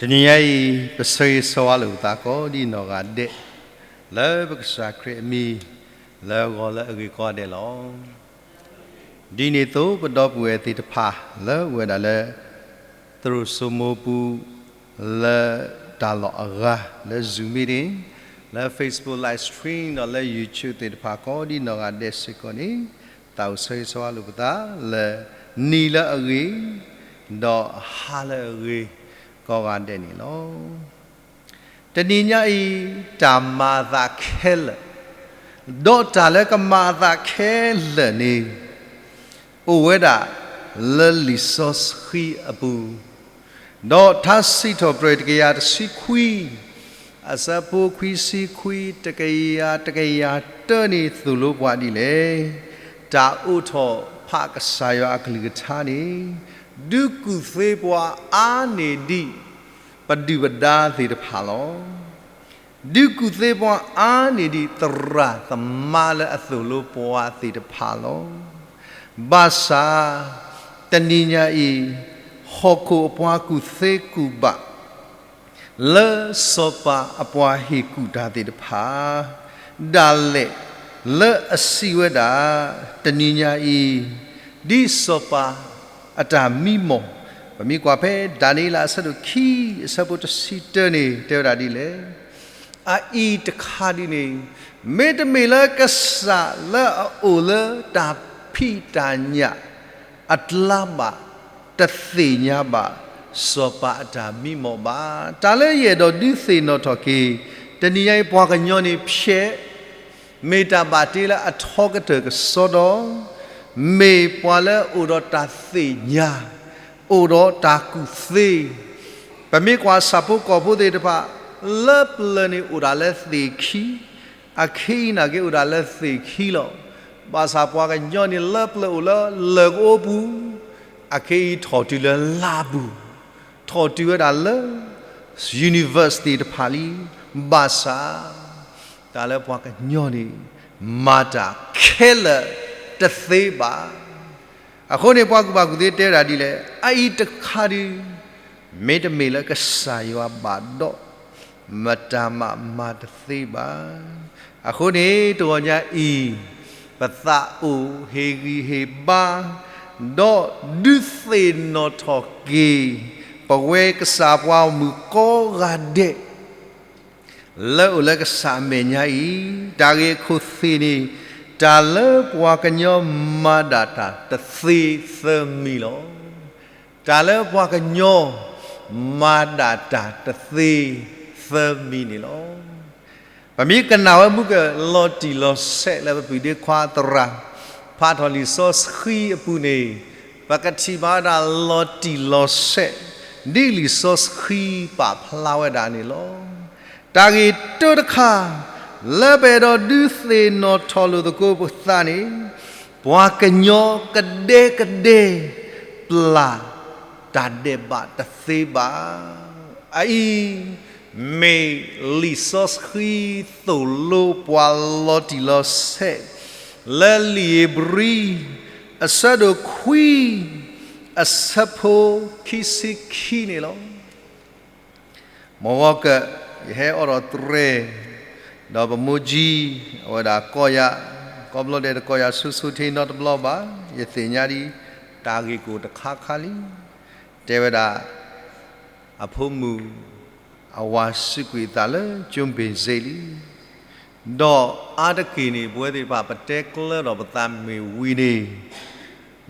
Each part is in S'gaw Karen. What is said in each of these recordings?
တနံၤညါအံၤ ပဆၢဂ့ၤဆၢဝါလိာ်ပသးကိးဒ်နီၢ်ဂၤဒဲး လၢပကစၢ်ခရံာ်အမံၤ လၢဂီၤလၢအဂ့ၤကိးဂၤဒဲးလီၤ. ဒ်န့ၣ်အသိး ပဒီပုၢ်ဝဲၢ်သ့ၣ်တဖၣ် လၢအိၣ်ဝဲဒၣ်လၢ သရိာ်စိမိပူၤ လၢတၢ်လီၢ်အဂၤ လၢ Zoom meeting လၢ Facebook live stream ဒီးလၢ YouTube သ့ၣ်တဖၣ် ကိးဒ်နီၢ်ဂၤဒဲးစ့ၢ်ကီးန့ၣ် သးအိၣ်ဆၢဂ့ၤဆၢဝါလိာ်ပသး လၢနံၤလၢအဂ့ၤ ဒီးဟါလၢအဂ့ၤ ကိးဂၤဒဲးန့ၣ်လီၤ. တနံၤညါအံၤ တၢ်မၤအသးခဲလၢာ်, ဒီးတၢ်လၢကမၤအသးခဲလၢာ်န့ၣ် အိၣ်ဝဲဒၣ်လၢလံာ်စီဆှံအပူၤ, ဒီးထါစံးထီၣ်ပတြၢၤတကယၤတဆံခွံ, အဆၢဖိခွံဆံခွံ, တကယၤ, တကယၤတၢန့ၣ်သိၣ်လိပှၤဒ်လဲၣ်. တၢ်အိးထီၣ်ဖးကစၢ်ယွၤအကလုၢ်ကထါန့ၣ် ဒုးကူၣ်သ့ပှၤအါန့ၢ်ဒံး ပဒုၣ်ပဒါသ့ၣ်တဖၣ်လီၤ. ဒုးကူၣ်သ့ပှၤအါန့ၢ်ဒံးသရၣ်သမါလၢအသိၣ်လိပှၤသ့ၣ်တဖၣ်လီၤ. ဘၣ်ဆၣ် တနံၤညါအံၤ ဟီၣ်ခိၣ်အပှၤကူၣ်သ့ကူၣ်ဘၣ် လၢစီၤပၤအပှၤဟ့ၣ်ကူၣ်တၢ်သ့ၣ်တဖၣ် ဒၣ်လဲာ်လၢအစံးဝဲဒၣ် တနံၤညါအံၤ ဒ်စီၤပၤအတၢ်မံမီၢ်, ပမ့ၢ်ကွၢ်ဖဲဒၤနံးယ့လးအဆၢဒိၣ်ခံ အဆၢဖိတဆံတၢန့ၣ် တဲဝဲဒၣ်ဒ်လဲၣ်. အအံၤတခါဒ်န့ၣ် မ့တမ့ၢ်လၢကစၢ်လၢအအိၣ်လၢတၢ်ဖံးတၢ်ညၣ်အကျါဘၣ်, တသ့ၣ်ညါဘၣ် စီၤပၤအတၢ်မံမီၢ်ဘၣ်. တၢ်လၢယအဲၣ်ဒိးဒုးသ့ၣ်နီၣ်ထီၣ်က့ၤ တနံၤညါအံၤပှၤကညီန့ၣ်ဖျဲး မ့ၢ်တၢ်ဘၣ်တ့လၢအထီကတၢၢ်ကစီဒီ, မ့ၢ်ပှၤလၢအိၣ်ဒီးတၢ်သ့ၣ်ညါ, အိၣ်ဒီးတၢ်ကူၣ်သ့. ပမ့ၢ်ကွၢ်ဆၣ်ဖိကီၢ်ဖိသ့ၣ်တဖၣ် လၢပျၢၤန့ၣ်အိၣ်ဒၣ်လၢသ့ၣ်ခံ, အခဲအံၤနာ်က့အိၣ်ဒၣ်လၢသ့ၣ်ခံလီၤ. ဘၣ်ဆၣ်ပှၤကညီန့ၣ်လၢပျၢၤအိၣ်လၢလၢၢ်ကအိပူၤ, အခဲအံၤထီၣ်တုၤလၢလါပူၤ, ထီၣ်တုၤဝဲဒၣ်လၢ universe သ့ၣ်တဖၣ်လံ. ဘၣ်ဆၣ် တၢ်လၢပှၤကညီန့ၣ် မၤတၢ်ခဲလၢာ်တသ့ဘၣ်. အဃိန့ၣ် ပှၤကူၣ်ဘၣ်ကူၣ်သ့တဲဝဲဒၣ်ဒ်လဲၣ်, အအံၤတခါဒုး မ့တမ့ၢ်လၢကစၢ်ယွၤဘၣ်ဒီး မတၤမးမၤတသ့ဘၣ်. အဃိန့ၣ် တဂီၤညါအံၤ ပသးအိၣ်ဟ့ၣ်ဂံၢ်ဟ့ၣ်ဘါ ဒီးဒုးသ့ၣ်နီၣ်ထီၣ်က့ၤ ပဝဲကစၢ်ပှၤဂီၢ်မုၢ်ကိးဂၤဒဲး လၢအိၣ်လၢကစၢ်အမဲာ်ညါအံၤ, တၢ်ဂ့ၢ်အခိၣ်သ့ၣ်န့ၣ် တၢ်လၢပှၤကညီမၤဒၣ်တၢ်တသ့သၢမံၤလီၤ. တၢ်လၢပှၤကညီမၤဒၣ်တၢ်တသ့သၢမံၤန့ၣ်လီၤ. ပမ့ၢ်ကနၣ်ဝဲမုၢ်ကလီၤတံၢ်လီၤဆဲးလၢပပုၢ်ဒ့ခွါသရၣ် ဖးထီၣ်လံာ်စီဆှံအပူၤန့ၣ်, ပကထံၣ်ဘၣ်ဝဲဒၣ်လီၤတံၢ်လီၤဆဲး ဒ်လံာ်စီဆှံပာ်ဖျါဝဲဒၣ်န့ၣ်လီၤ. တၢ်ဂ့ၢ်တၢတခါ လၢပအဲၣ်ဒိးဒုးသ့ၣ်နီၣ်ထီၣ်လိာ်သကိးပသးန့ၣ်, ပှၤကညီကဒဲကဒဲ ပျၢ်တၢ်ဒဲးဘးတသ့ဘၣ်. အအံၤ မ့ၢ်လံာ်စီဆှံသိၣ်လိပှၤလီၤတံၢ်လီၤဆဲး လၢလံာ်ဧ့ၤဘြံၤ အဆၢဒိၣ်ခွံ အဆၢဖိခံဆံခံန့ၣ်လီၤ. မ်ဂီၤကၢၣ် ယဟဲအိးထီၣ်တြဲၤ ဒီးပမိၢ်ကၠံ အဝဲဒၣ်ကိးယၤ, ကိးဘျီဒဲးတကိးယၤဆူဆူထံနီတဘျီဘၣ်, ယသ့ၣ်ညါဒ် တၢ်ဂ့ၢ်ကအိၣ်တခါခါလံ. တဲဝဲဒၣ် အဖိမုၣ် အဝၤစူးကွံာ်အသးလၢကၠိဘ့ၣ်စ့လံ. ဒီးအါတက့ၢ်န့ၣ် ပဝဲသ့ၣ်တဖၣ်ပတဲကျၢၤဒီးပသးမ့ၢ်ဝံၤန့ၣ်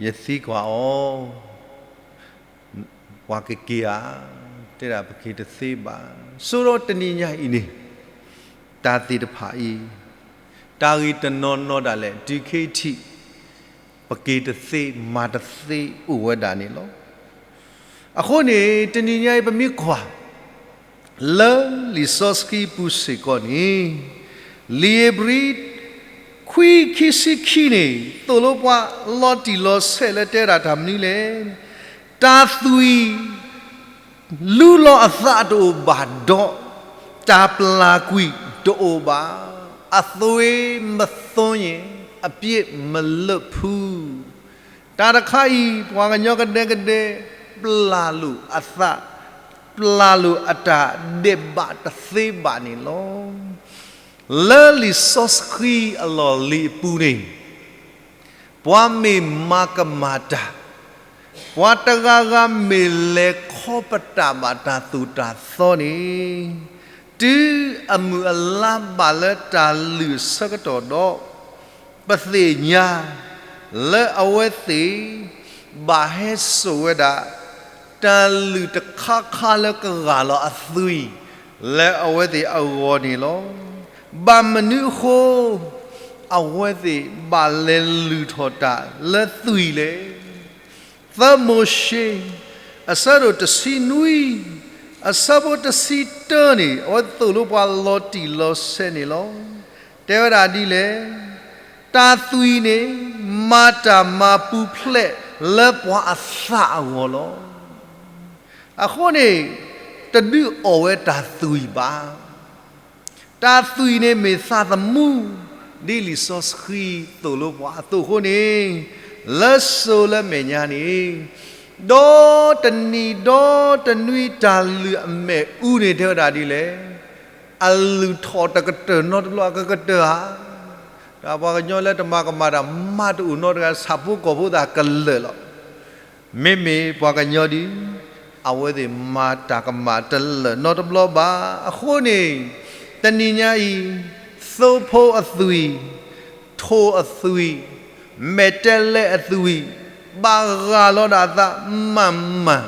ယသံကွၢ်အီၤ ပှၤကက့ၤဧါ, တဲဒၣ်ပက့ၤတသ့ဘၣ်. ဆိဒီးတနံၤညါအံၤန့ၣ် တၢ်သ့ၣ်တဖၣ်အံၤ တၢ်ဂ့ၢ်တနီၤနီၤဒၣ်လဲာ် တုၤခဲအံၤထံး ပက့ၤတသ့မၤတသ့အိၣ်ဝဲဒၣ်န့ၣ်လီၤ. အဃိန့ၣ် တနံၤညါအံၤပမ့ၢ်ကွၢ် လၢလံာ်စီဆှံပူၤစ့ၢ်ကီးန့ၣ် လံာ်ဧ့ၤဘြံၤ ခွံခံဆံခံန့ၣ် သိၣ်လိပှၤလီၤတံၢ်လီၤဆဲးလၢတဲဒၣ်တၢ်မနုၤလဲၣ်. တၢ်သွံၣ် လူလီၤအသးတအိၣ်ဘၣ်ဒီး တၢ်ပျၢ်ကွံာ်တအိၣ်ဘၣ်. အသွေးမသွန်းရင် အပြစ်မလွတ်ဘူး. တၢ်တခါအံၤ ပှၤကညီကဒဲကဒဲ ပျၢ်လိာ်အသး, ပျၢ်လိာ်အတၢ်ဒဲးဘးတသ့ဘၣ်န့ၣ်လီၤ. လၢလံာ်စီဆှံအလီၢ်လံၤအပူၤန့ၣ် ပှၤမ့ၢ်မၤကမၣ်တၢ်, ပှၤတဂၤဂၤမ့ၢ်လဲၤခီပတာ်ဘၣ်တၢ်သိၣ်တၢ်သီန့ၣ်, တုၤအမုၢ်အလါဘၣ်လၢတၢ်လုၢ်အဆၢကတီၢ်ဒီး, ပသ့ၣ်ညါလၢအဝဲသ့ၣ် ဘၣ်ဟဲစိာ်ဝဲဒၣ် တၢ်လုၢ်တခါခါလၢကဂၢ်လီၤအသွံၣ် လၢအဝဲသ့ၣ်အဂီၢ်န့ၣ်လီၤ. ဘၣ်မနုၤအဃိ အဝဲသ့ၣ်ဘၣ်လဲၤလုၢ်ထီၣ်တၢ်လၢသွံၣ်လဲၣ်. သၢမိၤၡ့ အဆၢဒိၣ်တဆံနွံ အဆၢဖိတဆံတၢန့ၣ် အဝဲသိၣ်လိပှၤလီၤတံၢ်လီၤဆဲးန့ၣ်လီၤ. တဲဝဲဒၣ်ဒ်လဲၣ်, တၢ်သွံၣ်န့ၣ် မၤတၢ်မၤပူၤဖျဲးလၢပှၤအသးအဂီၢ်လီၤ. အဃိန့ၣ် တဒုးအီၣ်ဝဲတၢ်သွံၣ်ဘၣ်. တၢ်သွံၣ်န့ၣ်မ့ၢ်သးသမူ ဒ်လံာ်စီဆှံသိၣ်လိပှၤအသိးအဃိန့ၣ်, လၢစိၤလၢမဲာ်ညါန့ၣ်, ဒီတနံၤဒီတနွံတၢ်လုၢ်အမဲာ်အူန့ၣ်တဲဝဲဒၣ်ဒ်လဲၣ်, အလုၢ်ထီၣ်တကတၢၢ်နီတဘျီအကကတၢၢ်ဧါ. ဒီးပှၤကညီလၢတမၤကမၣ်တၢ်မၤတအိၣ်နီတဂၤ ဆၣ်ဖိကီၢ်ဖိသးကလၢာ်လီၤ. မ့မ့ၢ်ပှၤကညီဒ် အဝဲသ့ၣ်မၤတၢ်ကမၣ်တလၢာ်နီတဘျီဘၣ်. အဃိန့ၣ် တနံၤညါအံၤ သိဖိအသွံၣ်, ထိၣ်အသွံၣ်, မဲာ်တဲးလဲးအသွံၣ်, ဘၣ်ဂၢ်လီၤဒၣ်သးမးမး,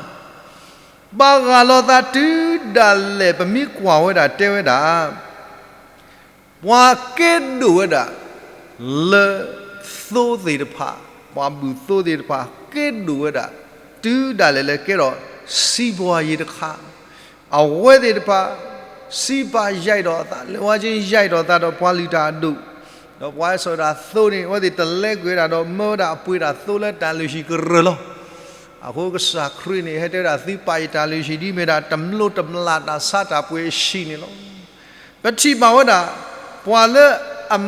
ဘၣ်ဂၢ်လီၤသးတုၤဒၣ်လဲာ် ပမ့ၢ်ကွၢ်ဝဲဒၣ်တဲဝဲဒၣ် ပှၤကဲဒိၣ်ဝဲဒၣ် လၢသိသ့ၣ်တဖၣ်, ပှၤဘုၣ်သိသ့ၣ်တဖၣ် ကဲဒိၣ်ဝဲဒၣ် တုၤဒၣ်လဲာ်လၢကဲထီၣ် စံးပှၤယံၤတခါ, အဝဲသ့ၣ်တဖၣ် စံးပာ်ယဲၢ်ထီၣ်အသး, လဲၤဝါက့ယဲၢ်ထီၣ်အသးဒီးပှၤလုၢ်တၢ်အဒိၣ်, ဒီးပှၤဟဲစိာ်တၢ်သိန့ၣ် အဝဲသ့ၣ်တလဲကွံာ်ဝဲဒၣ်ဒီး မၢဝဲဒၣ်အပှ့ၤတၢ်သိလၢတၢ်လုၢ်ဟံၣ်ကရၢၢ်လီၤ. အဃိကစၢ်ခရံာ်န့ၣ် ဟဲတဲဝဲဒၣ် သုပာ်ယတၢ်လုၢ်ဟံၣ်ဒ်မ့ၢ်ဒၣ် တမျိးတမျာ်တၢ်ဆါတၢ်ပှ့ၤအဟံၣ်န့ၣ်လီၤ. ပထံၣ်ဘၣ်ဝဲဒၣ် ပှၤလၢအ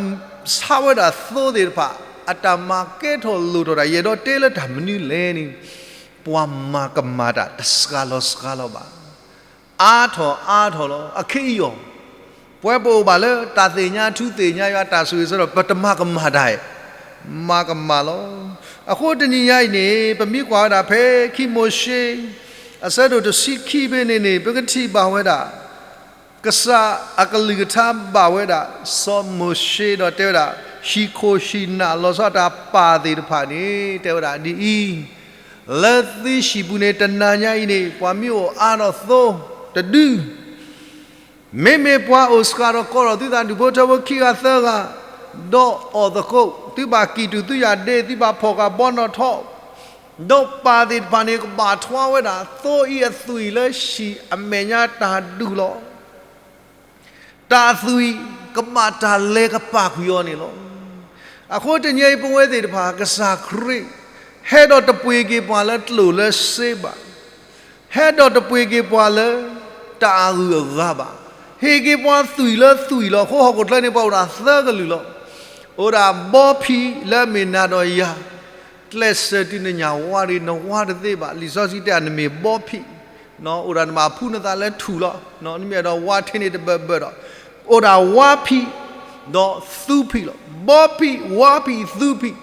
ဆါဝဲဒၣ်သိသ့ၣ်တဖၣ် အတၢ်မၤကဲထီၣ်လိၣ်ထီၣ်တၢ် ယအဲၣ်ဒိးတဲလၢတၢ်မနုၤလဲၣ်န့ၣ်, ပှၤမၤကမၣ်တၢ်တစှၤလီၤစှၤလီၤဘၣ်. အါထီၣ်အါထီၣ်လီၤ. အခဲအံၤအီၤ ပဝဲပအိၣ်ဘၣ်လၢတၢ်သ့ၣ်ညါထူသ့ၣ်ညါယွၤ တၢ်ဆိၣ်ဂ့ၤဆိၣ်ဝါဒီး ပတမၤကမၣ်တၢ်ဧါ. မၤကမၣ်လီၤ. အဃိတနံၤညါအံၤန့ၣ် ပမ့ၢ်ကွၢ်ဝဲဒၣ်ဖဲခံမိၤၡ့ အဆၢဒိၣ်တဆံခံဖဲန့ၣ်န့ၣ် ပကထံၣ်ဘၣ်ဝဲဒၣ် ကစၢ်အကလုၢ်ကထါဘၣ်ဝဲဒၣ် စီၤမိၤၡ့ဒီးတဲဝဲဒၣ် ဟံၣ်ခိၣ်ဟံၣ်နၢ်လီၤဆီတၢ်ပာ်သ့ၣ်တဖၣ်န့ၣ် တဲဝဲဒၣ်ဒ်အံၤ, လၢသုဟံၣ်ပူၤန့ၣ် တနၤညါအံၤန့ၣ် ပှၤမ့ၢ်အိၣ်အါထီၣ်သိတဒု မ့မ့ၢ်ပှၤအိၣ်စှၤထီၣ်ကီးထီၣ်သုသး ဒူၣ်ဖိထၢဖိခံဂၤသၢဂၤ, ဒီးအီၣ်သကိး, သုဘၣ်ကံၣ်တူာ်သုယၣ်ဒ့, သုဘၣ်ဖီၣ်ဃာ်ဘီနီၣ်ထီ, ဒီးပၢ်သ့ၣ်တဖၣ်န့ၣ် ကဘၣ်ထွါဝဲဒၣ် သိအံၤအသွံၣ်လၢဟံၣ်အမဲာ်ညါတၢ်ဒူၣ်လီၤ. တၢ်အသွံၣ်ကဘၣ်တၢ်လဲၤကပာ်ကွံာ်အီၤန့ၣ်လီၤ. အဃိတနံၤအံၤပဝဲသ့ၣ်တဖၣ် ကစၢ်ခရံာ် ဟဲဒီးတပှ့ၤက့ၤပှၤလၢကျိၣ်လၢစ့ဘၣ်. ဟဲဒီးတပှ့ၤက့ၤပှၤလၢ တၢ်အဂုၤအဂၤဘၣ်. ဟ့ၣ်က့ၤပှၤသွံၣ်လၢသွံၣ်လီၤ. အဃိဟီၣ်ခိၣ်ချၢန့ၣ် ပှၤအိၣ်ဒၣ်သၢကလုာ်လီၤ. အိၣ်ဒၣ်ဘီဖံးလၢအမ့ၢ်နၤဒီးယၤ ကျဲးစၢးတုၤနညၣ်ဝါဒီး နဝါတသ့ဘၣ်. လံာ်စီဆှံတဲ နမ့ၢ်ဘီဖံး, အိၣ်ဒၣ်နဘၣ်ဖှူနသးလၢထူၣ်လီၤ. နမ့ၢ်အဲၣ်ဒိးဝါထဲန့ၣ်တဘၢၣ်ဘၢၣ်ဒီး အိၣ်ဒၣ်ဝါဖံး ဒီးသူဖံးလီၤ. ဘီဖံး, ဝါဖံး, သူဖံး.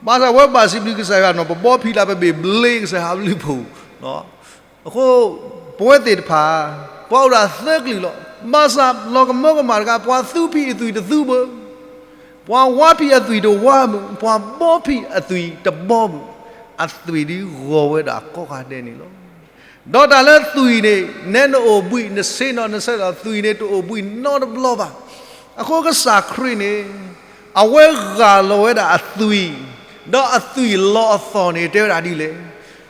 ဘၣ်ဆၣ်ဝဲဘၣ်စံးဘျုးကစၢ်ယွၤနီၤ, ပဘီဖံးလၢပဘ့ၣ်ဘျ့ကစၢ်ယွၤအဘျုးဖှိၣ် အဃိ ပဝဲသ့ၣ်တဖၣ် ပှၤအိၣ်ဒၣ်သၢကလုာ်လီၤ. ဘၣ်ဆၣ်လီၤကမၢကမၣ်တခါ ပှၤသူဖံးအသွံၣ်တသူဘၣ်, ပှၤဝါဖံးအသွံၣ်တဝါဘၣ်, ပှၤဘီဖံးအသွံၣ်တဘီဘၣ်, အသွံၣ်ဒ်ဂီၤဝဲဒၣ်ကိးဂၤဒဲးန့ၣ်လီၤ. ဒီးတၢ်လၢသွံၣ်န့ၣ် နဲနအိၣ်ဘှံး နဆ့ၣ်နီၤနဆၢဒီး သွံၣ်န့ၣ်တအိၣ်ဘှံးနီတဘျီဘၣ်. အဃိကစၢ်ခရံာ်န့ၣ် အဝဲဂၢ်လီၤဝဲဒၣ်အသွံၣ်, ဒီးအသွံၣ်လီၤအသီၣ်န့ၣ် တဲဝဲဒၣ်ဒ်လဲၣ်,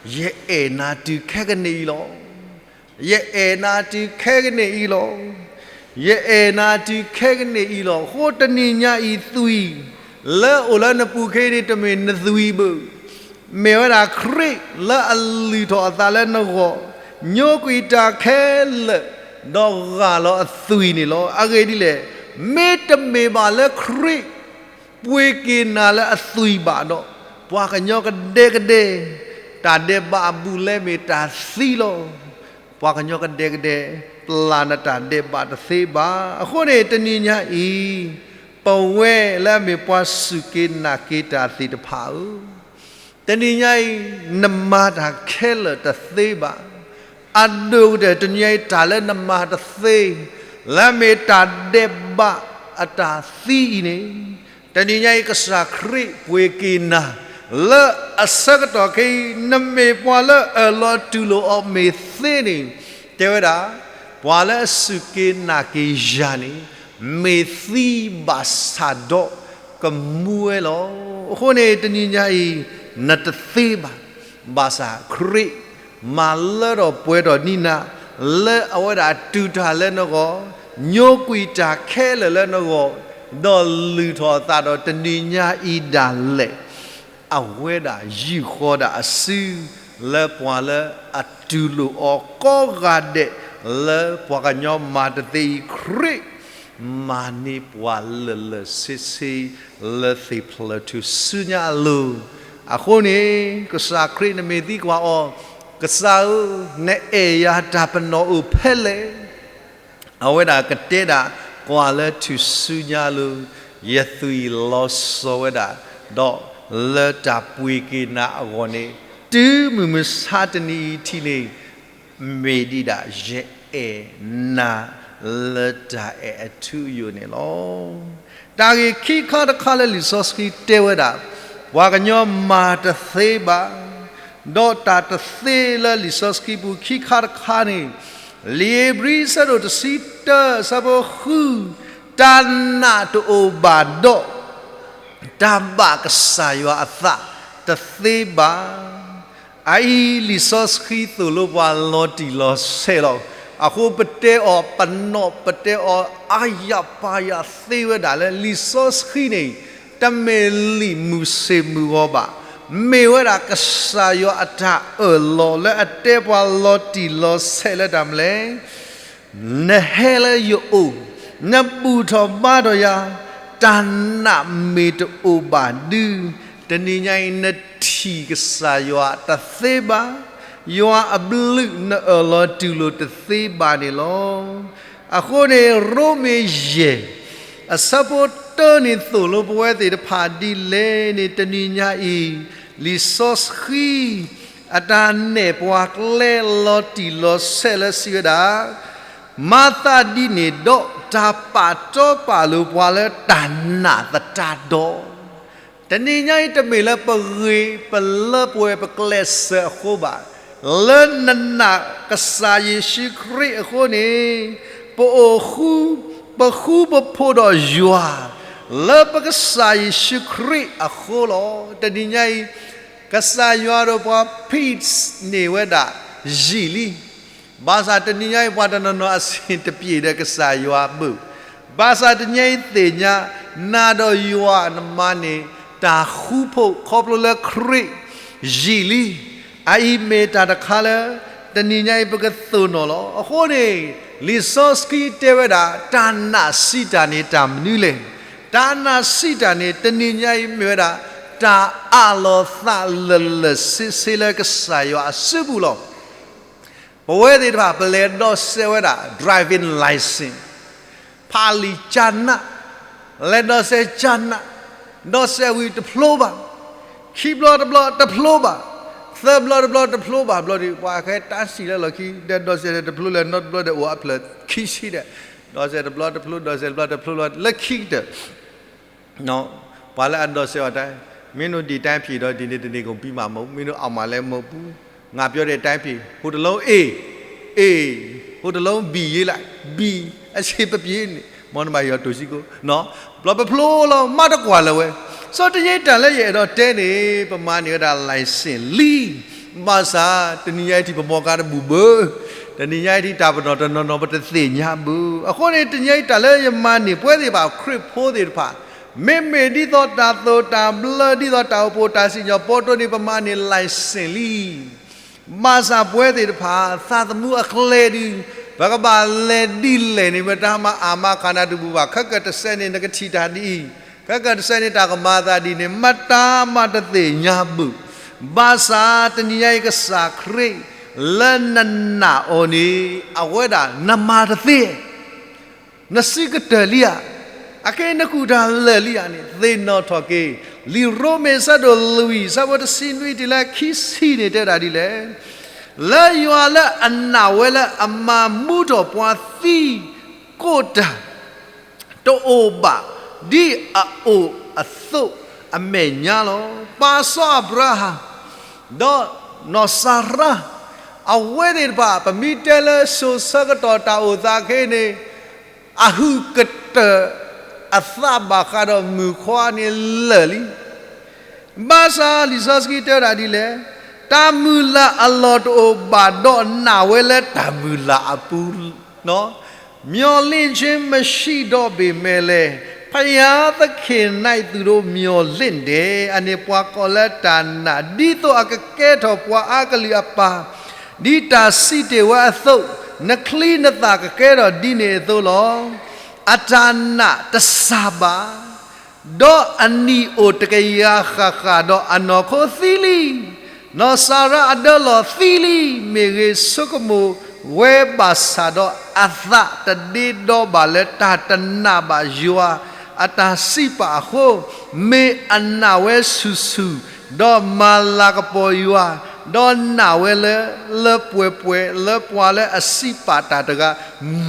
ယအဲၣ်နၤတုၤခဲကနံၣ်အံၤလီၤ. ယအဲၣ်နၤတုၤခဲကနံၣ်အံၤလီၤ. ယအဲၣ်နၤတုၤခဲကနံၣ်အံၤလီၤ. အဃိတနံၤညါအံၤသွံၣ် လၢအိၣ်လၢနပူၤခဲအံၤန့ၣ် တမ့ၢ်နသွံၣ်ဘၣ်. မ့ၢ်ဝဲဒၣ်ခရံာ်လၢအလုၢ်ထီၣ်အသးလၢနဂီၢ်, ညိကွံာ်တၢ်ခဲလၢာ်, ဒီးဂၢ်လီၤအသွံၣ်န့ၣ်လီၤ. အဂ့ၢ်ဒ်လဲၣ်, မ့တမ့ၢ်ဘၣ်လၢခရံာ် ပှ့ၤက့ၤနၤလၢအသွံၣ်ဘၣ်ဒီး, ပှၤကညီကဒဲကဒဲ, တၢ်ဒဲးဘးအဘူးအလဲမ့ၢ်တၢ်သံလီၤ. ပှၤကညီကဒဲကဒဲ ပျၢ်နတၢ်ဒဲးဘးတသ့ဘၣ်. အဃိန့ၣ် တနံၤညါအံၤ ပဝဲလၢအမ့ၢ်ပှၤစူၢ်က့ၤနာ်က့ၤတၢ်သ့ၣ်တဖၣ်ဧၢ, တနံၤညါအံၤ နမၤတၢ်ခဲလၢာ်တသ့ဘၣ်. အဒိၣ်ကတၢၢ် တနံၤညါအံၤ တၢ်လၢနမၤတသ့ လၢအမ့ၢ်တၢ်ဒဲးဘးအတၢ်သံအံၤန့ၣ်, တနံၤညါအံၤ ကစၢ်ခရံာ်ပှ့ၤက့ၤနၤ လၢအဆၢကတီၢ်ခဲအံၤ နမ့ၢ်ပှၤလၢအၢၣ်လီၤတူၢ်လိာ်အီၤမ့ၢ်သ့န့ၣ်, တဲဝဲဒၣ် ပှၤလၢအစူၢ်က့ၤနာ်က့ၤယၤန့ၣ် မ့ၢ်သံဘၣ်ဆၣ်ဒီးကမူဝဲလီၤ. အဃိန့ၣ် တနံၤညါအံၤ နတသ့ဘၣ်. ဘၣ်ဆၣ်ခရံာ်မၤလၢထီၣ်ပှဲၤထီၣ်န့ၢ်နၤ လၢအဝဲဒၣ်တူၢ်တၢ်လၢနဂီၢ်, ညိကွံာ်တၢ်ခဲလၢာ်လၢနဂီၢ်, ဒီးလုၢ်ထီၣ်အသးဒီးတနံၤညါအံၤဒၣ်လဲာ် အဝဲဒၣ်ယုၢ်ဃီဒၣ်အစု လၢပှၤလၢအတူၢ်လိာ်အီၤကိးဂၤဒဲး လၢပှၤကညီမၤတသ့အံၤ ခရံာ်မၤန့ၢ်ပှၤလၢာ်လၢာ်ဆ့ဆ့ လၢသ့ၣ်ဖျၢၣ်ထူၣ်စုညါအလိၤ. အဃိန့ၣ် ကစၢ်ခရံာ်နမ့ၢ်သံကွၢ်အီၤ, ကစၢ်ဧၢ, နအဲၣ်ယၤတၢ်ပနီၣ်အိၣ်ဖဲလဲၣ် အဝဲဒၣ်ကတဲဒၣ် ကွၢ်လၢထူၣ်စုညါအလိၤ, ယသွံၣ်လီၤစီၤဝဲဒၣ်, ဒီးလၢတၢ်ပှ့ၤက့ၤနၤအဂီၢ်န့ၣ် တုၤမုၢ်မဆါတနံၤအံၤထံးန့ၣ် မ့ၢ်ဒံးဒၣ်ယအဲၣ်နၤ လၢတၢ်အဲၣ်အထူအယိာ်န့ၣ်လီၤ. တၢ်ဂ့ၢ်ခံခါတခါလၢလံာ်စီဆှံတဲဝဲဒၣ်, ပှၤကညီမၤတသ့ဘၣ်, ဒီးတၢ်တသ့လၢလံာ်စီဆှံပူၤခံခါတခါန့ၣ်, လံာ်ဧ့ၤဘြံၤအဆၢဒိၣ်တဆံတၢ အဆၢဖိဃု, တၢ်နာ်တအိၣ်ဘၣ်ဒီး တၢ်ဘၣ်ကစၢ်ယွၤအသးတသ့ဘၣ်. အအံၤလံာ်စီဆှံသိၣ်လိပှၤလီၤတံၢ်လီၤဆဲးလီၤ. အဃိပတဲအီၤပနီၣ် ပတဲအီၤအါယၤပာ်ယၤသ့ဝဲဒၣ်လၢ လံာ်စီဆှံန့ၣ် တမ့ၢ်လံာ်မုၢ်ဆ့ၣ်မုၢ်ဂီၤဘၣ်, မ့ၢ်ဝဲဒၣ်ကစၢ်ယွၤအတၢ်အၢၣ်လီၤလၢအတဲပှၤလီၤတံၢ်လီၤဆဲးလၢတၢ်မနုၤလဲၣ် နဟဲလၢယအိၣ်, နဘူၣ်ထီၣ်ဘါထီၣ်ယၤ, တၢ်နာ်မ့ၢ်တအိၣ်ဘၣ်ဒု, တနံၤညါအံၤနထံၣ်ကစၢ်ယွၤတသ့ဘၣ်, ယွၤအဘျုးနအၢၣ်လီၤတူၢ်လိာ်တသ့ဘၣ်န့ၣ်လီၤ. အဃိန့ၣ် ရိမ့ၤယဲၢ် အဆၢဖိတၢန့ၣ်သိၣ်လိပဝဲသ့ၣ်တဖၣ်ဒ်လဲၣ်န့ၣ် တနံၤညါအံၤ လံာ်စီဆှံ အတၢ်နဲၣ်ပှၤကျဲလီၤတံၢ်လီၤဆဲးလၢစံးဝဲဒၣ်, မၤသးဒ်န့ၣ်ဒီး တၢ်ပာ်တီပာ်လိၤပှၤလၢတၢ်နာ်သတးဒီး, တနံၤညါအံၤတမ့ၢ်လၢပဂ့ၤပလၢပှဲၤပကျဲးစၢးအဃိဘၣ်, လၢနနာ်ကစၢ်ယ့ၣ်ၡူးခရံာ်အဃိန့ၣ်, ပအိၣ်ဃူ, ပဃူပဖိးဒီးယွၤ လၢပကစၢ်ယ့ၣ်ၡူးခရံာ်အဃိလီၤ. တနံၤညါအံၤ ကစၢ်ယွၤဒီးပှၤ peace န့ၢ်ဝဲဒၣ်ယံာ်လံ. ဘၣ်ဆၣ်တနံၤညါအံၤ ပှၤတနီၤနီၤအဆင်တပြေဒီးကစၢ်ယွၤဘၣ်. ဘၣ်ဆၣ်တနံၤညါအံၤသ့ၣ်ညါ နၤဒီးယွၤနမၤန့ၢ်တၢ်ဃူဖိးခီဖျိလၢခရံာ်ယံာ်လံ. အအံၤမ့ၢ်တၢ်တခါလၢ တနံၤညါအံၤပကသိၣ်နီၣ်လီၤ. အဃိန့ၣ် လံာ်စီဆှံတဲဝဲဒၣ် တၢ်နာ်စံးတၢ်န့ၣ်တၢ်မနုၤလဲၣ်. တၢ်နာ်စံးတၢ်န့ၣ် တနံၤညါအံၤမ့ၢ်ဝဲဒၣ် တၢ်အးလီၤသးလၢာ်လၢာ်ဆ့ဆ့လၢကစၢ်ယွၤအစုပူၤလီၤ. ပဝဲသ့ၣ်တဖၣ် ပလဲၤဒီးစဲးဝဲဒၣ် driving license, ဖးလံာ်ကၠၢ်နး, လဲၤဒီးစဲးကၠၢ်နး, ဒီးစဲးဝံၤတဖျိဘၣ်, ခံဘျီတဘျီတဖျိဘၣ်, သၢဘျီတဘျီတဖျိဘၣ်ဘျီဒီး ပှၤဟဲတၢ်စံၣ်လၢလီၢ်ခံ ဒီးဒီးစဲးတဖျိလၢနီတဘျီဒီးအိၣ်အဖျၢၣ်ခံဆံဒီး, ဒီးစဲးတဘျီတဖျိ ဒီးစဲးတဘျီတဖျိလီၤ လၢခံကတၢၢ် ပှၤလၢအဒီးစဲးအီၤတဲ, မင်းတို့ဒီတိုင်းပြည်တော့ ဒီနေ့တနေ့ကုန်ပြီမှာမဟုတ်ဘူး, မင်းတို့အောင်မှာလည်းမဟုတ်ဘူး, ငါပြောတဲ့အတိုင်းဖြစ်, ဟိုတလုံး A, A, ဟိုတလုံး B ရေးလိုက်, B, အဆင်မပြေန့ၣ် မနုၤမးယွၤတူၢ်စ့ၢ်ကီး, ဘျီပဖျိလီၤ မၤတကွၢ်လၢၤဝဲ, စီၤတယ့တၢ်လၢယအဲၣ်ဒိးတဲန့ၣ် ပမၤန့ၢ်ဝဲဒၣ် license လံ, ဘၣ်ဆၣ် တနံၤညါအံၤထံၣ်ပမီၢ်ကါတဘူၣ်ဘၣ်, တနံၤညါအံၤထံၣ်တၢ်ပနီၣ်တနီၤနီၤ ပတသ့ၣ်ညါဘၣ်. အဃိန့ၣ် တနံၤညါအံၤတၢ်လၢယမၤန့ၢ်ပဝဲသ့ၣ်တဖၣ်ခရံာ်ဖိသ့ၣ်တဖၣ် မ့မ့ၢ်ဒ်သိးတၢ်သိၣ်တၢ်ဘျၢ ဒ်သိးတၢ်အိၣ်ဖှိၣ်တၢ်စံၣ်ညီၣ်ပီတိၢ်န့ၣ် ပမၤန့ၢ် license လံ. ဘၣ်ဆၣ်ပဝဲသ့ၣ်တဖၣ် သးသမူအကျဲဒုး ပကဘၣ်လဲၤဒ်လဲၣ်န့ၣ် ပတၢ်မၤအၢ်မၤခးနၤတဘူၣ်ဘၣ်. ခဲကတၢၢ်တစဲးန့ၣ် နကထံၣ်တၢ်ဒ်အံၤ, ခဲကတၢၢ်တစဲးန့ၣ် တၢ်ကမၤသးဒ်န့ၣ် မတၤမးတသ့ၣ်ညါဘၣ်. ဘၣ်ဆၣ်တနံၤညါအံၤကစၢ်ခရံာ် လၢနနာ်အီၤန့ၣ် အဝဲဒၣ်နမၤတသ့, နစုကတၢၢ်လံဧါ, အကဲနကူၣ်တၢ်လၢာ်လံဧါန့ၣ် သ့ၣ်နီၣ်ထီၣ်က့ၤ. လံာ်ရိမ့ၤအဆၢဒိၣ်လွံၢ် အဆၢဖိတဆံနွံတုၤလၢခံဆံန့ၣ် တဲဝဲဒၣ်ဒ်လဲၣ်, လၢယွၤလၢအနာ်ဝဲလၢအမၤမူထီၣ်ပှၤသံကိးတၢ် တအိၣ်ဘၣ်ဒ်အအိၣ်အသိးအမဲာ်ညါလီၤ. ပၢ်စီၤအၤဘြၤဟၣ် ဒီးနီၢ်စၤရါ အဝဲသ့ၣ်တဖၣ် ပမ့ၢ်တဲလၢစိၤဆၢကတီၢ်တၢ်အိၣ်သးခဲအံၤန့ၣ် အဟုၣ်ကတၢၢ်အသးဘၣ်ဃးဒီးမုၣ်ခွါန့ၣ်လၢာ်လံ. ဘၣ်ဆၣ်လံာ်စီဆှံတဲဝဲဒၣ်ဒ်လဲၣ်, တၢ်မုၢ်လၢ်အလီၢ်တအိၣ်ဘၣ်ဒီးနာ်ဝဲလၢတၢ်မုၢ်လၢ်အပူၤ မျှော်လင့်ခြင်းမရှိတော့ပေမဲ့လည်း ဘုရားသခင်၌သူတို့မျှော်လင့်တယ်. အန့ၣ်ပှၤကိးလၢတၢ်နာ် ဒ်သိးအကကဲထီၣ်ပှၤအါကလုာ်အပၢ်, ဒ်တၢ်စံးတ့ၢ်ဝဲအသိး, နချံနသၣ်ကကဲထီၣ်ဒ်န့ၣ်အသိးလီၤ. အတၢ်နာ်တစၢ်ဘၣ် ဒီးအနံၣ်အိၣ်တကယၤဃၣ်ဃၣ်ဒီးအနီၢ်ခိသံလံ. နီၢ်စၤရါအဒၢလီၤသံလံ. မ့ၢ်ဂ့ၤဆိကမိၣ်ဝဲဘၣ်ဆၣ်ဒီး အသးတဒ့ဒီဘၣ်လၢတၢ်တနာ်ဘၣ်ယွၤအတၢ်စံးပာ်အဃိ, မ့ၢ်အနာ်ဝဲဆူၣ်ဆူၣ်, ဒီးမၤလၤကပီၤယွၤ, ဒီးနာ်ဝဲလၢ လၢပှဲၤပှဲၤလၢပှၤလၢအစံးပာ်တၢ်တဂၤ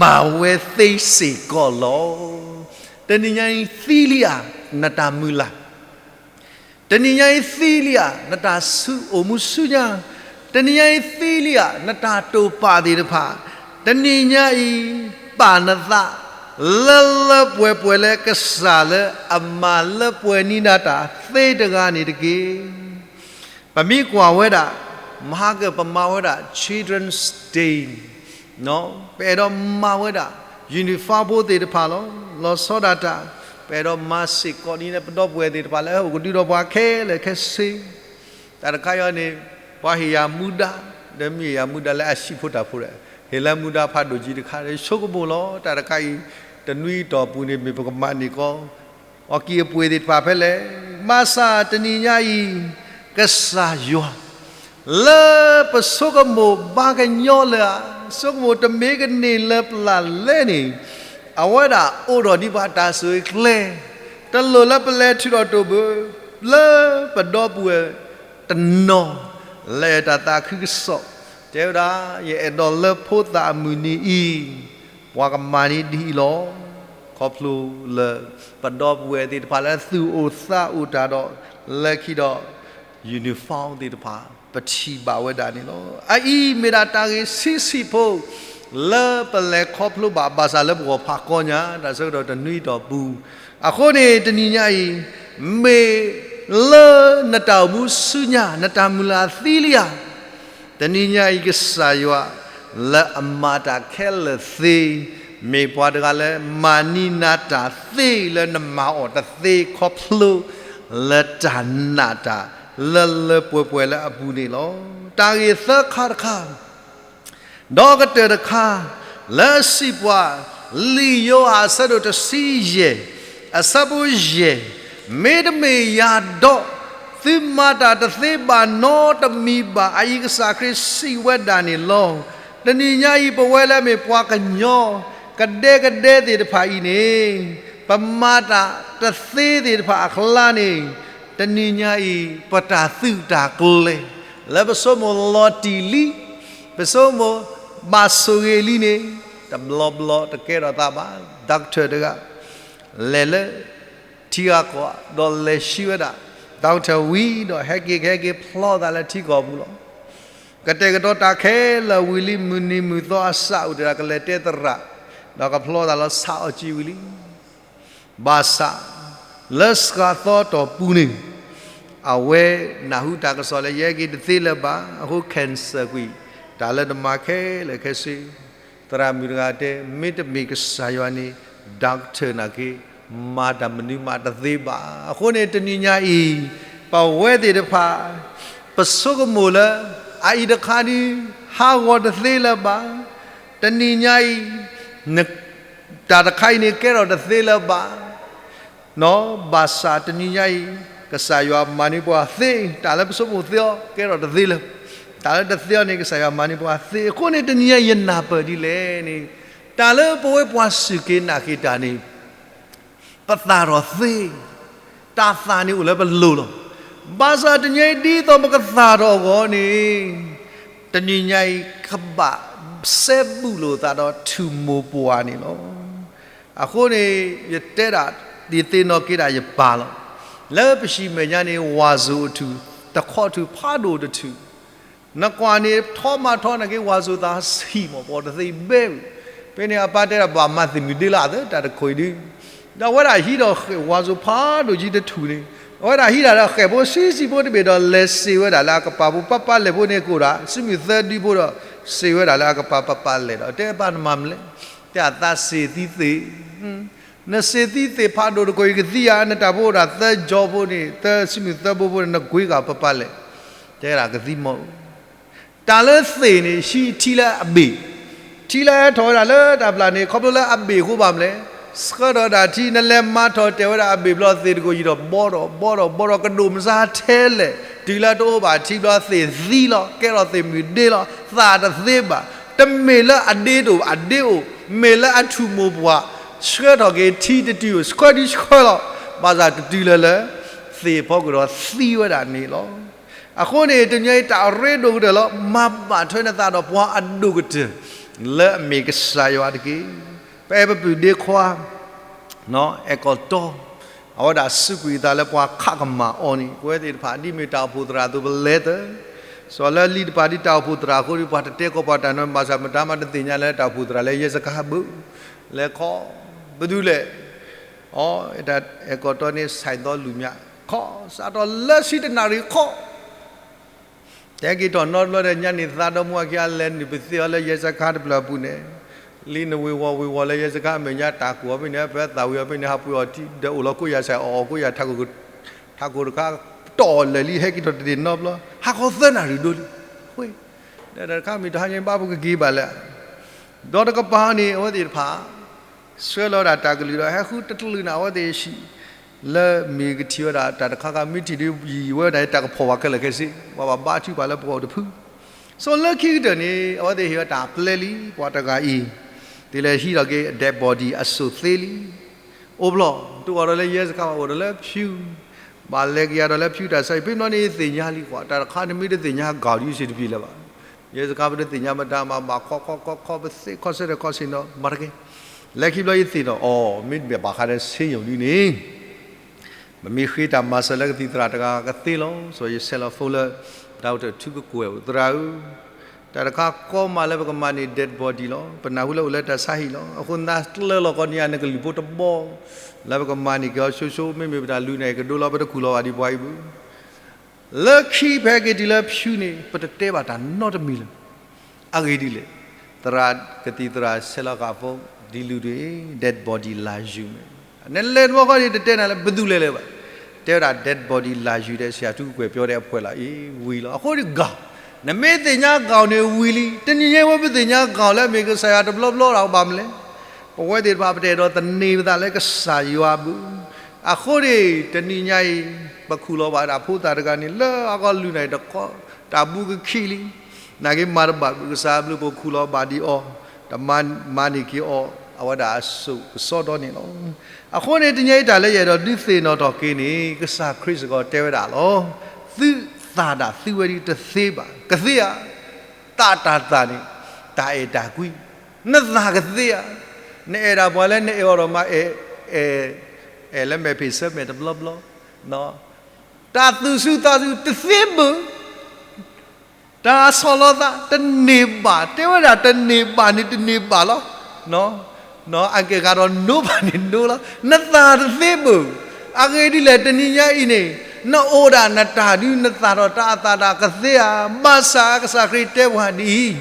မၤဝဲသ့စ့ၢ်ကီးလီၤ. တနံၤညါအံၤသံလံဧါ နတၢ်မုၢ်လၢ်, တနံၤညါအံၤသံလံဧါ နတၢ်ဆူးအိၣ်မူဆူညါ, တနံၤညါအံၤသံလံဧါ နတၢ်တိာ်ပာ်သ့ၣ်တဖၣ်, တနံၤညါအံၤ ပာ်နသး လၢလၢပှဲၤပှဲၤလၢကစၢ်လၢအမၤလၢပှဲၤနံၤနၤတၢ်သ့တဂၤန့ၣ်တက့ၢ်. ပမ့ၢ်ကွၢ်ဝဲဒၣ် မဟါက ပမၤဝဲဒၣ် Children's Day ပအဲၣ်ဒိးမၤဝဲဒၣ် uniform ဖိသ့ၣ်တဖၣ်လီၤ. လီၤဆီဒၣ်တၢ် ပအဲၣ်ဒိးမၤစ့ၢ်ကီးဒ်န့ၣ် ပဒီပုၢ်ဝဲၢ်သ့ၣ်တဖၣ်လၢဟဲအိၣ်ကဒုဒီးပှၤခဲလၢာ်ခဲဆ့, တၢ်တခါအံၤန့ၣ် ပှၤဟ့ၣ်ယၤမူဒါ, ဒီးမ့ၢ်ဟ့ၣ်ယၤမူဒါလၢအဟံၣ်ဖိတၢ်ဖိဒီး ဟ့ၣ်လၢမူဒါဖးဒိၣ်ကံတခါ ဆိကမိၣ်လီၤ. တၢ်တခါအံၤ တနွံအတီၢ်ပူၤန့ၣ် မ့ၢ်ပကမၤန့ၢ်ကီး အီကံၢ်အပှ့ၤသ့ၣ်တဖၣ်ဖဲလဲၣ်. ဘၣ်ဆၣ်တနံၤညါအံၤ ကစၢ်ယွၤ လၢပဆိကမိၣ်ဘါကညီလၢၤဧါ, ဆိကမိၣ်တမ့ၢ်ကန့ၢ်လၢပျၢ်လဲၣ်န့ၣ်, အဝဲဒၣ်အိၣ်ဒီးဒံးပှၤတၢ်ဆိၣ်ဂ့ၤကျဲ, တလိၣ်လၢပလဲၤထုးထီၣ်တိၢ်ဘၢ, လၢပဒီပုၢ်ဝဲၢ်တနီၤ လၢတၢ်သးခုကစီၣ် တဲဝဲဒၣ်, ယအဲၣ်ဒိးလၢဖိသၣ်အမုၢ်နံၤအံၤ ပှၤကမၤန့ၢ်ဒ်အံၤလီၤ. ခီဖျိလၢ ပဒီပုၢ်ဝဲၢ်သ့ၣ်တဖၣ်လၢသူၣ်အိၣ်သးအိၣ်တၢ်ဒီး လၢခံဒီး uniform သ့ၣ်တဖၣ် ပထံၣ်ဘၣ်ဝဲဒၣ်န့ၣ်လီၤ. အအံၤမ့ၢ်ဒၣ်တၢ်ဂ့ၢ်ဆံးဆံးဖိ လၢပလဲၤခီဖျိဘၣ်ဘၣ်ဆၣ်လၢပဂီၢ်ဖးကီညါ တၢ်ဆၢကတီၢ်တနွံအတီၢ်ပူၤ, အဃိန့ၣ် တနံၤညါအံၤ မ့ၢ်လၢနတၢ်အိၣ်မူဆူညါ နတၢ်မုၢ်လၢ်သံလံဧါ. တနံၤညါအံၤကစၢ်ယွၤ လၢအမၤတၢ်ခဲလၢာ်သ့, မ့ၢ်ပှၤတဂၤလၢမၤန့ၢ်နၤတၢ်သ့လၢနမၤအီၤတသ့ခီဖျိ လၢတၢ်နာ်တၢ် လၢလၢပှဲၤပှဲၤလၢအပူၤန့ၣ်လီၤ. တၢ်ဂ့ၢ်သၢခါတခါ ဒီးကတၢၢ်တခါ လၢအစံးပှၤ လံာ်ယိၤဟၣ်အဆၢဒိၣ်တဆံယဲၢ် အဆၢဖိယဲၢ်, မ့တမ့ၢ်ယၤဒီး သုမၤတၢ်တသ့ဘၣ်နီတမံၤဘၣ် အအံၤကစၢ်ခရံာ်စံးဝဲဒၣ်န့ၣ်လီၤ. တနံၤညါအံၤ ပဝဲလၢမ့ၢ်ပှၤကညီ ကဒဲကဒဲသ့ၣ်တဖၣ်အံၤန့ၣ် ပမၤတၢ်တသ့သ့ၣ်တဖၣ်အကျါန့ၣ် တနံၤညါအံၤ ပတၢ်သုးတၢ်ကျဲၤ လၢပဆိကမိၣ်လီၤတံၢ်လံ, ပဆိကမိၣ်ဘၣ်ဆိၣ်ဂ့ၤလံန့ၣ် တဘျီဘျီတကဲထီၣ်သးဘၣ်. doctor တဂၤ လဲၤလၢထံဂၤကီၢ် ဒီးလဲၤဆှံဝဲဒၣ် doctor ဝံၤဒီး ဟဲက့ၤကဟဲက့ၤဖျီသးလၢထံကီၢ်ပူၤလီၤ. ကတဲာ်ကတီၤတၢ်ခဲလၢာ်ဝံၤလံ မုၢ်နံၤမုၢ်သီအစးအိၣ်တ့ၢ်ဒီး ကလဲၤတဲသရၣ် ဒီးကဖျီသးလီၤ ဆါအီၣ်ကံဝံၤလံ. ဘၣ်ဆၣ် လၢစှၤသီအတီၢ်ပူၤန့ၣ် အဝဲနၢ်ဟူတၢ်ကစီၣ်လၢ ယဟဲက့ၤတသ့လၢၤဘၣ်, အဃိ cancer ကွံာ် တၢ်လၢနမၤခဲလၢာ်ခဲဆ့, သရၣ်မုၣ်တဂၤတဲ မ့တမ့ၢ်ကစၢ်ယွၤန့ၣ် doctor နာ်က့ မၤတၢ်မနုၤမးတသ့ဘၣ်. အဃိန့ၣ် တနံၤညါအံၤ ပဝဲသ့ၣ်တဖၣ် ပဆိကမိၣ်လၢ အအံၤတခါဒုး ဟးဂီၤတသ့လၢၤဘၣ်. တနံၤညါအံၤ တၢ်တခါအံၤန့ၣ် ကဲထီၣ်တသ့လၢၤဘၣ်. ဘၣ်ဆၣ်တနံၤညါအံၤ ကစၢ်ယွၤမၤန့ၢ်ပှၤသ့, တၢ်လၢပဆိကမိၣ်သ့အီၤ ကဲထီၣ်တသ့လၢၤ. တၢ်လၢတသ့အီၤန့ၣ် ကစၢ်ယွၤမၤန့ၢ်ပှၤသ့အဃိန့ၣ် တနံၤညါယနၢ်ပၢၢ်ဒ်လဲၣ်န့ၣ်, တၢ်လၢပဝဲပှၤစူၢ်က့ၤနာ်က့ၤတၢ်န့ၣ် ပသၣ်ထီၣ်သ့, တၢ်သၣ်န့ၣ်အိၣ်လၢပလိၤလီၤ. ဘၣ်ဆၣ်တနံၤညါအံၤဒ်သိးပကသၣ်ထီၣ်အဂီၢ်န့ၣ်, တနံၤညါအံၤ ကဘၣ်စဲဘူးလိာ်သးဒီးထူၣ်မိၢ်ပှၢ်န့ၣ်လီၤ. အဃိန့ၣ် ယတဲဒၣ် ယသ့ၣ်နီၣ်က့ၤဒၣ်ယပၢ်လီၤ. လၢပဟံၣ်မဲာ်ညါန့ၣ် ဝၣ်စိၤအထူၣ်, တခီထူၣ်ဖးဒိၣ်တထူၣ်, နကွၢ်န့ၣ် ထီမးထီနာ်က့ ဝၣ်စိၤသးဆံးမး ပှၤတသ့ဘဲဝံၤ, ဖဲန့ၣ်အပၢ်တဲဒၣ် ဘၣ်မၤသ့ၣ်မုၢ်ဒ့လၢအသၢ တၢ်တခိၣ်အံၤဒုး, ဒီးအဝဲဒၣ်ဟံးဒီး ဝၣ်စိၤဖးဒိၣ်ကံတထူၣ်န့ၣ်, အဝဲဒၣ်ဟံးဒၣ်ဒီးဃဲၣ်ဖိဆံးဆံးဖိတဘ့ၣ်ဒီး လဲၤစံးဝဲဒၣ်လၢအကပၤဖိ ပၢ်ပၢ်လဲၣ်ဖိန့ၣ်ကိးဒၣ် စုမုၢ်သၢဒုဖိဒီး စံးဝဲဒၣ်လၢအကပၤ ပၢ်ပၢ်လဲၣ်ဒီး တဲပၢ်နမၤမနုၤလဲၣ်, တဲအသးစ့ၢ်သံသ့ၣ် နစ့ၢ်သံသ့ၣ်ဖးဒိၣ်တခိၣ်အံၤကသံဧါ, နတၢ်ဖိအိၣ်ဒၣ်သၢကၠီဖိန့ၣ် သၢစုမုၢ်သၢဘိဖိန့ၣ် နကွ့ကၤပၢ်ပၢ်လဲၣ်, တဲဒၣ်ကသံမီၢ်, တၢ်လၢသ့ၣ်န့ၣ် ဟံးထံလၢအဘ့ၣ်, ထံလၢဟဲထီၣ်ဝဲဒၣ်လၢတၢ်ပျၢ်န့ၣ် ခီဖျိလၢအဘ့ၣ်အဃိဘၣ်မနုၤလဲၣ်, ဆှၢထီၣ်ဒၣ်ထံ နလဲၤမၤထီၣ်တဲာ်ဝဲဒၣ်အဘ့ၣ်ဘျီသ့ၣ်တခိၣ်အံၤဒီး ဘီထီၣ်ဘီထီၣ်ဘီထီၣ် ကဒိၣ်မုၢ်ဆါထဲလဲၣ်, တုၤလၢတအိၣ်ဘၣ်ထံဘျီသ့ၣ်သံလီၤ, ကဲထီၣ်သ့ၣ်မုၢ်ဒ့လီၤ, သၣ်တသ့ဘၣ်, တမ့ၢ်လၢအဒ့တအိၣ် အဒ့အိၣ်, မ့ၢ်လၢအထူၣ်မိၢ်ပှၢ် ဆှၢထီၣ်က့ၤထံတတုၤအိၣ် ဆှၢဒုဆှၢလီၤ, ဘၣ်ဆၣ်တတုၤလၢၤလၢ သ့ၣ်ဖီခိၣ်ဒီးသံဝဲဒၣ်န့ၣ်လီၤ. အဃိန့ၣ် တနံၤညါအံၤတၢ်အရ့ဒိၣ်ကတၢၢ်လီၤ, မၤဘၣ်ထွဲနသးဒီးပှၤအဒိၣ်ကတၢၢ် လၢအမ့ၢ်ကစၢ်ယွၤတက့ၢ်. ပအဲၣ်ပပုၢ်ဒ့ခွါ အဲၣ်ကီၢ်တီ, အဝဲဒၣ်စူးကွံာ်အသးလၢပှၤခးကမၣ်အီၤန့ၣ် ပဝဲသ့ၣ်တဖၣ်ဒ်မ့ၢ်တၢ်အိၣ်ဖှိၣ်သရၣ်အသိးပလဲၤသၢ, စီၤလၢလံတပၤဒ်တၢ်အိၣ်ဖှိၣ်သရၣ်အဃိဒီး ပှၤတတဲကီးပှၤတၢ်နီတမံၤ ဘၣ်ဆၣ်မတၤမးတသ့ၣ်ညါလၢတၢ်အိၣ်ဖှိၣ်သရၣ်လၢ ယဲစခါဘၣ်, လဲၤခီ, ဘၣ်ဒုးလဲၣ်, အီ အဲၣ်ကီၢ်တီန့ၣ် ဆိုင်သောလူများ, ခီ, စးထီၣ်လၢဆံတနၣ်ရံၣ်ခီ တဲက့ၤထီၣ်နီတဘျီဒီး ညါန့ၣ်သးဒီမါဝၤခံဂၤလဲၤနုာ်ပသ့အီၤလၢယဲစခါတဖျၢၣ်အပူၤန့ၣ်, လံနဝ့ၤဝီၤဝ့ၤဝီၤလၢယဲစခါအမဲာ်ညါ တၢ်ကိၢ်အီၤဖဲန့ၣ် ဖဲသၣ်ဝံၤအီၤဖဲန့ၣ် ဟးပှ့ၤအီၤထံ ဒီးအိၣ်လီၤကိးယၤစဲး အီၣ်အီၤကိးယၤ ထးခိၣ်တခါတီၢ်လဲၣ်လံ ဟဲက့ၤထီၣ်တန့ၢ်နီတဘျီ ဟးခီသၢနၣ်ရံၣ်ဒိလံ, ဃ့, ဒီးတၢ်တခါမ့ၢ်တဟါညါဘၣ်ပကက့ၤဘၣ်လဲၣ်, ဒီးတကပၤန့ၣ် အဝဲသ့ၣ်တဖၣ် ဆှၢလီၤဝဲဒၣ်တၢ်ကလုၢ်ဒီး ဟဲဃုတကလုာ်န့ၣ် အဝဲသ့ၣ်ဟံၣ် လၢမ့ၢ်ကထံၣ်ဝဲဒၣ်တၢ်တခါခါ မ့ၢ်ထံၣ်ဒ်ယံာ်ဝဲဒၣ် တၢ်ကဖီၣ်ဘၣ်ခဲလၢာ်ခဲဆ့ ပှၤဘၣ်ဘါထုကဖၣ်လၢပဂီၢ်တဖု, ဆိလၢခံကတၢၢ်န့ၣ် အဝဲသ့ၣ်ဟ့ၣ်ဝဲတၢ်ပျဲလံ ပှၤတဂၤအံၤ တုၤလဲၤဟံးထီၣ်က့ၤ dead body အစိၣ်သ့လံ, အိၣ်ဘျီ တအိၣ်ဒီးလၢယဲစခါဘၣ် အိၣ်ဒီးလၢဖၠူ ဘၣ်လဲၤက့ၤယၤဒီးလၢဖၠူတၢ်ဆါအံၤ ဖဲဘျီန့ၣ် ယသ့ၣ်ညါလံကွၢ် တၢ်တခါန့ၣ်မ့ၢ်တသ့ၣ်ညါ ဂီၤဒ်စ့ၢ်တပျံၤလၢၤဘၣ်, ယဲစခါပတသ့ၣ်ညါမတၤမး ဘၣ်ခီခီခီခီ ပသ့ခီဆၢထၢၣ်ခီဆ့ၣ်နီၤ မၤတက့ၢ်, လၢခံဘျီယသ့ၣ်နီၣ်အီၤ မ့တမ့ၢ်ဘၣ်ဃးဒီးဆေးရုံဒ်န့ၣ် ပမ့ၢ်ဃ့တၢ်မၤစၢၤလၢကသံၣ်သရၣ်တဂၤကသ့လီၤ, စီၤယဆဲးလီၤ phone လၢ doctor ထူကကွဲၢ်အိၣ် သရၣ်ဧၢ, တၢ်တခါကီမးလၢပကမၤန့ၢ် dead body လီၤ, ပနၢ်ဟူလၢအိၣ်လၢတၢ်ဆါဟံၣ်လီၤ, အဃိနၤကျၢၤလီၤကီးန့ၢ်ယၤနကလုၢ်ဖိတဘီ, လၢပကမၤန့ၢ်က့ၤအီၤဆိဆိ မ့မ့ၢ်ပတၢ်လုၢ်န့ၣ် ကဒိလီၤ ပတခူၣ်လီၤဘၣ်ဒံးပှၤအံၤဘၣ် လၢခံဖဲက့ၤတုၤလၢဖၠူန့ၣ် ပတတဲဘၣ်တၢ်နီတမံၤလၢၤ, အဂ့ၢ်ဒ်လဲၣ်, သရၣ်ကသံၣ်သရၣ်ဆဲးလီၤဃာ်ဖိ ဒ်လုၢ်ဒ်အံၤ dead body လၢ်ယူၤမ့ၢ်, နလဲၤတဘျီဃီန့ၣ် တတဲနၤလၢဘၣ်သူလဲၤလၢၤဘၣ်, တဲဝဲဒၣ် dead body လၢ်ယူၤဒီး ဆရာထူကကွဲၢ်ပြောတဲ့အဖွဲ့လီၤ အံၤဝံၤလီၤ, အဃိဒ်ဂၤ, နမ့ၢ်သ့ၣ်ညါဂၤန့ၣ်ဝံၤလံ, တနံၤညါဝဲပသ့ၣ်ညါဂၤလၢအမ့ၢ်ကစၢ်ယွၤတဘျီဘျီဒၣ်ဘၣ်မနုၤလဲၣ် ပဝဲသ့ၣ်တဖၣ်ပတအဲၣ်ဒိးသန့ၤပသးလၢကစၢ်ယွၤဘၣ်, အဃိန့ၣ် တနံၤညါအံၤ ပခူၣ်လီၤဘၣ်ဒၣ်ဖိသၣ်တဂၤန့ၣ် လၢအဂီၢ်လုၢ်နၤအံၤတခီ, တၢ်ဘူးကခံလံ, နာ်က့မၤတဘၣ်ဘၣ် ကစၢ်ဘျုးပခူၣ်လီၤဘၣ်ဒံးအီၤ, တမၤန့ၢ်က့ၤအီၤ အဝဲဒၣ်အစိၣ်ကစီဒီန့ၣ်လီၤ. အဃိန့ၣ် တနံၤညါအံၤတၢ်လၢယအဲၣ်ဒိးဒုးသ့ၣ်နီၣ်ထီၣ်က့ၤန့ၣ် ကစၢ်ခရံာ်စ့ၢ်ကီးတဲဝဲဒၣ်လီၤ. သုသၣ်ဒၣ်သုဝဲဒၣ်တသ့ဘၣ်, ကသ့ဧါ. သးတၢ်သၣ်န့ၣ် တၢ်အဲၣ်တၢ်ကွံ, နသၣ်ကသ့ဧါ. နအဲၣ်ဒၣ်ပှၤလၢနအဲၣ်အီၤဒီးမၤအဲၣ်, အဲၣ်, အဲၣ်လၢမဲာ်ဖံးဆၢမဲာ်တဘျီဘျီ, တၢ်သူၣ်စူၤသးစူၤတသ့ဘၣ်, တၢ်ဆီၣ်လီၤသးတန့ၢ်ဘၣ်, တဲဝဲဒၣ်တန့ၢ်ဘၣ်န့ၣ်တန့ၢ်ဘၣ်လီၤ. အကဲဂၤဒီးနိဘၣ်န့ၣ်နိလီၤ. နသၣ်တသ့ဘၣ်. အဂ့ၢ်ဒ်လဲၣ် တနံၤညါအံၤန့ၣ် နအိၣ်ဒၣ်နတၢ်ဒုး နသၣ်ထီၣ်တၢ်အသၣ်ဒၣ်ကသ့ဧါ. ဘၣ်ဆၣ်ကစၢ်ခရံာ်တဲပှၤဒ်အံၤ,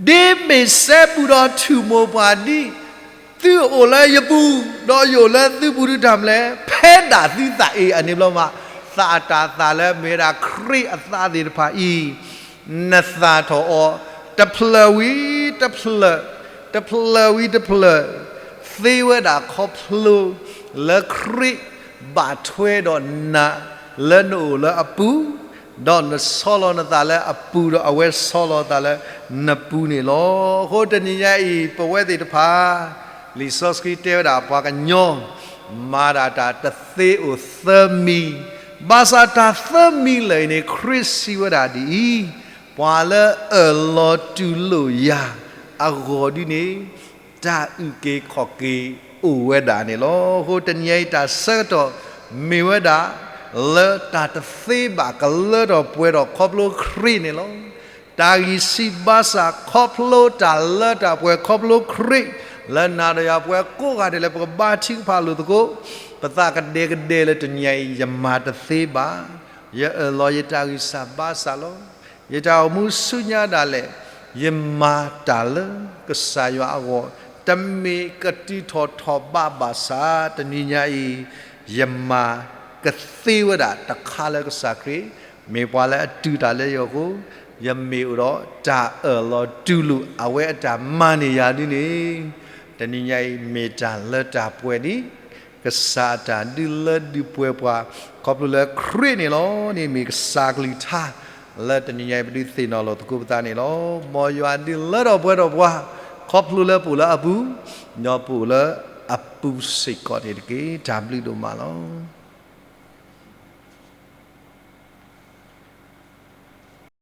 ဒ်မ့ၢ်စဲဘူးဒီးထူၣ်မိၢ်ပှၢ်ဒ် သုအိၣ်လၢယပူၤ, ဒီးယအိၣ်လၢသုပူၤဒုးတၢ်မနုၤလဲၣ်, ဖဲဒၣ်သုသးအံၤအန့ၣ်ဘျီမး, သးတၢ်သၣ်လၢမ့ၢ်ဝဲဒၣ်ခရံာ်အသးသ့ၣ်တဖၣ်အံၤ, နသၣ်ထီၣ်အီၤ တဖျၢၣ်ဝံၤတဖျၢၣ်, တဖျၢၣ်ဝံၤတဖျၢၣ်, သ့ဝဲဒၣ်ခီဖျိလၢခရံာ်ဘၣ်ထွဲဒီးနၤ လၢနအိၣ်လၢအပူၤ, ဒီးနဆီလီၤနသးလၢအပူၤ, ဒီးအဝဲဆီလီၤသးလၢနပူၤန့ၣ်လီၤ. အဃိတနံၤညါအံၤ ပဝဲသ့ၣ်တဖၣ် လံာ်စီဆှံတဲဝဲဒၣ်ပှၤကညီ မၤဒၣ်တၢ်တသ့အိၣ်သၢမံၤ, ဘၣ်ဆၣ်တၢ်သၢမံၤလၢာ်အံၤန့ၣ် ခရံာ်စံးဝဲဒၣ်ဒ်အံၤ, ပှၤလၢအၢၣ်လီၤတူၢ်လိာ်ယၤအဂီၢ်ဒ်န့ၣ် တၢ်အုၣ်က့ၤခီၣ်က့ၤအိၣ်ဝဲဒၣ်န့ၣ်လီၤ. အဃိတနံၤညါအံၤတၢ်ဆၢကတီၢ်မ့ၢ်ဝဲဒၣ် လၢတၢ်တသ့ဘၣ်ကလၢထီၣ်ပှဲၤထီၣ်ခီဖျိခရံာ်န့ၣ်လီၤ. တၢ်ဂံၢ်စၢ်ဘါစၢ်ခီဖျိတၢ်လၢတၢ်ပှဲၤခီဖျိခရံာ် လၢနၤဒီးယၤပဝဲကိးဂၤဒဲးလၢ ပကဘါထုကဖၣ်လိာ်သကိး ပသးကဒဲကဒဲလၢတနံၤညါအံၤ ယမၤတသ့ဘၣ်. ယအၢၣ်လီၤယတၢ်ဂံၢ်စၢ်ဘါစၢ်လီၤ. ယတၢ်အိၣ်မူဆူညါဒၣ်လဲာ် ယမၤတၢ်လၢကစၢ်ယွၤအဂီၢ် တမ့ၢ်ကတုၤထီၣ်ထီၣ်ဘးဘၣ်ဆၣ် တနံၤညါအံၤ ယမၤကသ့ဝဲဒၣ်တခါလၢကစၢ်ခရံာ် မ့ၢ်ပှၤလၢအတူၢ်တၢ်လၢယဂီၢ်အဃိ ယမ့ၢ်အိၣ်ဒီးတၢ်အၢၣ်လီၤတူၢ်လိာ်အဝဲအတၢ်မၤန့ၢ်ယၤဒ်န့ၣ် တနံၤညါအံၤမ့ၢ်တၢ်လၢတၢ်ပှဲၤန့ၣ် ကစၢ်အတၢ်ဒုးလၢဒုးပှဲၤပှၤ ခီဖျိလၢခရံာ်န့ၣ်လီၤ. န့ၣ်မ့ၢ်ကစၢ်ကလုၢ်ကထါ လၢတနံၤညါအံၤပဒုးသ့ၣ်နီၣ်လိာ်သကိးပသးန့ၣ်လီၤ. မ်ယွၤဒုးလၢထီၣ်ပှဲၤထီၣ်ပှၤ ခီဖျိလၢပအိၣ်လၢအပူၤ ဒီးပအိၣ်လၢအပူၤစ့ၢ်ကီးန့ၣ်တက့ၢ်. တၢ်ဘျုးဒိၣ်မးလီၤ.